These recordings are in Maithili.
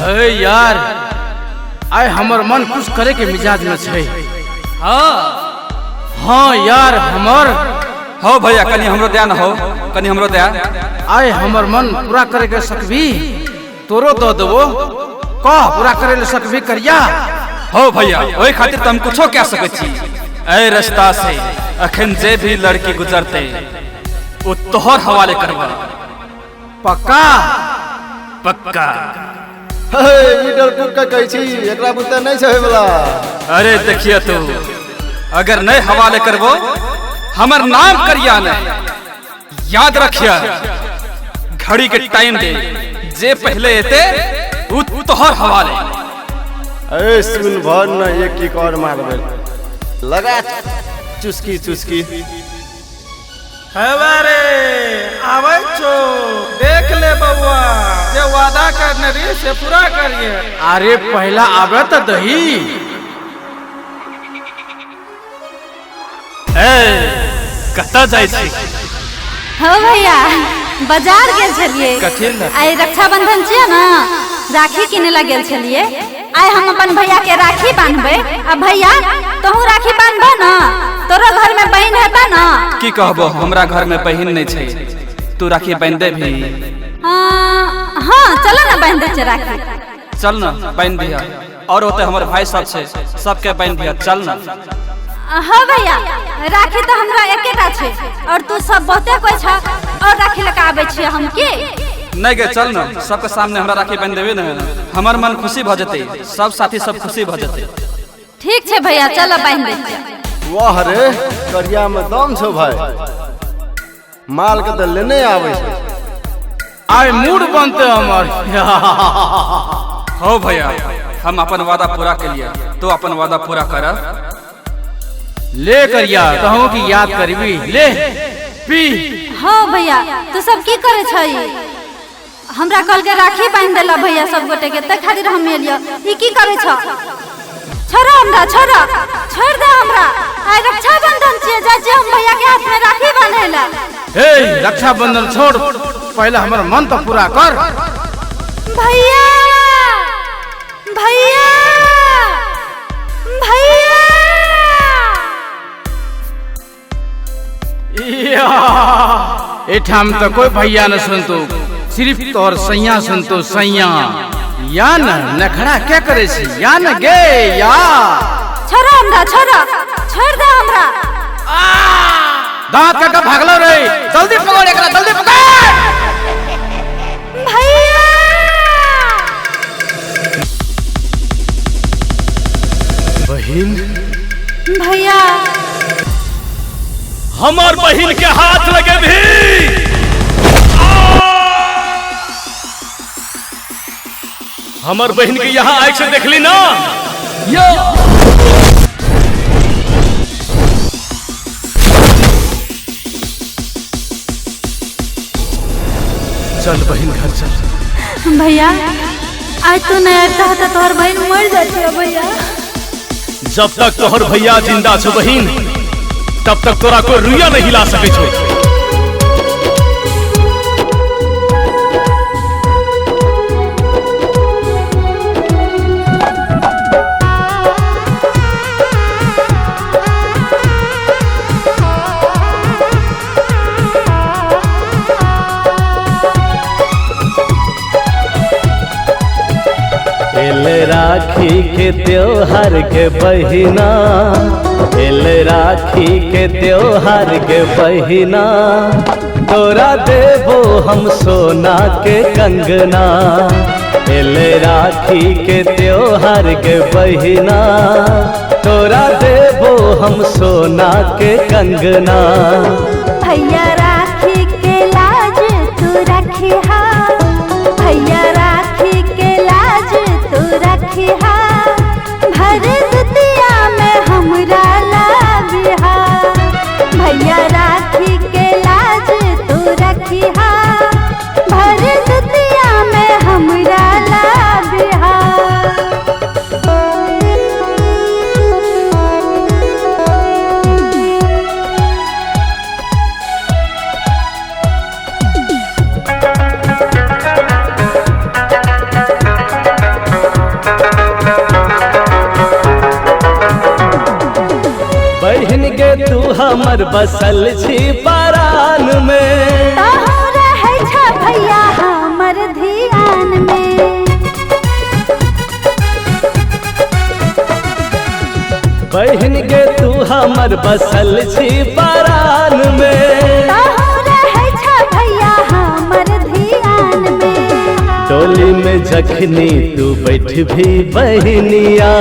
अरे यार, आइ हमर मन कुछ करे के मिजाज में छै। हाँ हाँ यार हमर। हो भैया कनी हमरो दया न हो, कनी हमरो दया। आइ हमर मन पूरा करे के सकबी, तोरो दऽ देबो। कह पूरा करे ले सकबी करिया? हो भैया, ओहि खातिर त हम कुछो कह सकै छी। ए रास्ता से अखन जे भी लड़की गुजरते वो तोहर हवाले करबा। पक्का? पक्का। हे मिडल कुक के कहै छी, एकरा बुते नहीं छै होय वाला। अरे देखिए तू, अगर नहीं हवाले करबो हमर नाम करिया नहीं। याद रखिया, घड़ी के टाइम दे, जे पहले एते उ तोहर हवाले। अरे सुन भर न एक की और मारबे, लगा चुस्की चुस्की। हवारे आवे छो, देख ले बउआ, जे वादा करने रही से पूरा करिए। अरे पहला आवे त दही। ए कतऽ जाइ छी? हो भैया बाजार गेल छलियै, आइ रक्षाबंधन छियै ने, राखी किने ला गेल छलियै। आइ हम अपन भैया के राखी बांधबै। आ भैया तोहू राखी बांधबह न? तोरो घर में बहिन हेता न? की कहबो, हमरा घर में बहिन नहीं छै। तू राखी बांध दे भी? हाँ चलो ना बांध दे राखी। चल न बांध दिया, और होते हमर भाई सब छै, सबके बांध दिया। चल न। हाँ भैया राखी तो हमरा एकेटा छै, और तू सब बहुते कोई छ और राखी लगा आबै छियै हम के? नहीं गे चल न, सबके सामने हमरा राखी बांध देबे न, हमर मन खुशी भ जेतै, सब साथी सब खुशी भ जेतै। ठीक छै भैया, चल बांध दे। वाह रे करिया में दम छौ भाई, माल के त लेने आबै छै। आइ मूड बनते हमर। हो भैया हम अपन वादा पूरा केलिए, तो अपन वादा पूरा कर। ले करिया, कहूँ की याद करबी, ले पी। हाँ भैया तू सब की करे छै? हमरा कल के राखी बांध देला भैया सब गोटे के, तै खातिर हम एलियो। ई की करे छ? छोड़ हमरा, छोड़ छोड़ दे हमरा। आइ रक्षाबंधन छियै, जाइ छियै हम भैया के हाथ में राखी बांधे ला। हे रक्षाबंधन छोड़, पहले हमर मन तो पूरा कर। भैया भैया भैया। एठाम तो कोई भैया न सुनतो, सिर्फ तोहर सैया सुनतो सैया। या न नखरा क्या करे छी, या न गे या। छोड़ हमरा, छोड़ छोड़ दे हमरा। दांत काट भागलो रे, जल्दी पकड़ एकरा, जल्दी पकड़। भैया बहिन। भैया हमार बहिन के हाथ लगे भी। हमार बहिन के यहाँ आँख से देखली ना। यो चल बहिन घर चल। भैया आज तू नहीं आता तो तोहर बहिन मर जाती है भैया। जब तक तोहर भैया जिंदा छो बहिन, तब तक तोरा कोई रुइया नहीं हिला सकै छो। एल राखी के त्योहार के बहिना, एल राखी के त्योहार के बहिना, तोरा देबो हम सोना के कंगना। एल राखी के त्योहार के बहिना, तोरा देबो हम सोना के कंगना। भैया राखी के लाज तू रखिहा, भैया राखी के लाज तू रखिहा, भर दुतिया में हमरा लाबिहा। भैया राखी के लाज तू रखिहा, भर दुतिया में हमरा लाबिहा। हमर बसल छी परान में। तहु रहै छ भैया हमर ध्यान में। बहिन गे तू हमर बसल छी परान में। तहु रहै छ भैया हमर ध्यान में। टोली में जखनी तू बैठ भी बहनिया,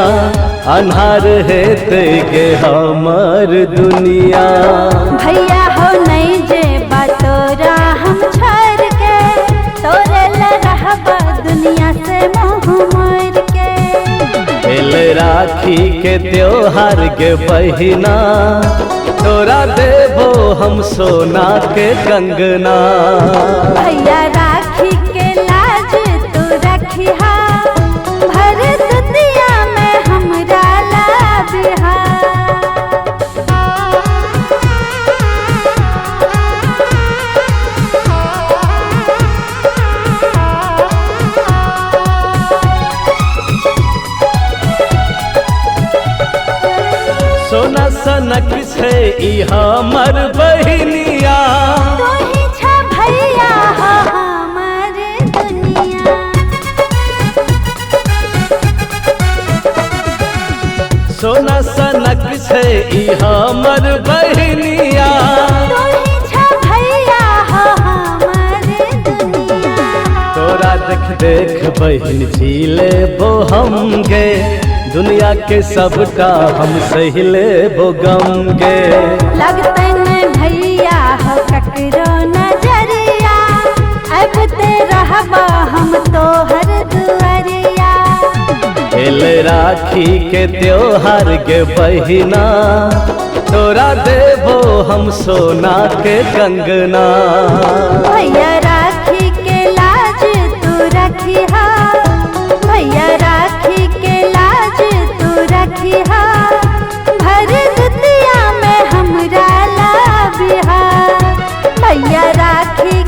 अन्हार हेतै गे हमर दुनिया। भैया हो नहीं जे तोरा हम छोड़ के, तोरे ले रहब दुनिया से मुँह मोड़ के। एल राखी के त्योहार गे बहिना, तोरा देबो हम सोना के कंगना। भैया राखी के लाज तू रखिहा, भर दुनिया में हमरा लाबिहा। सोना सनक छै ई हमर बहिनिया। तू ही छ भैया हो हमर दुनिया। सोना सनक छै ई हमर बहिनिया। तू ही छ भैया हो हमर दुनिया। तोरा देख देख बहिन जी लेबो हम गे, दुनिया के सबटा हम सही लेबो गम गे। लगतै ने भैया हो ककरो नजरिया, अबते रहब हम तोहर दुआरिया। एल राखी के त्योहार गे बहिना, तोरा देबो हम सोना के कंगना। भैया राखी के लाज तू रखिहा, भैया राखी के लाज तू रखिहा, भर दुनिया में हमरा लाबिहा। भैया राखी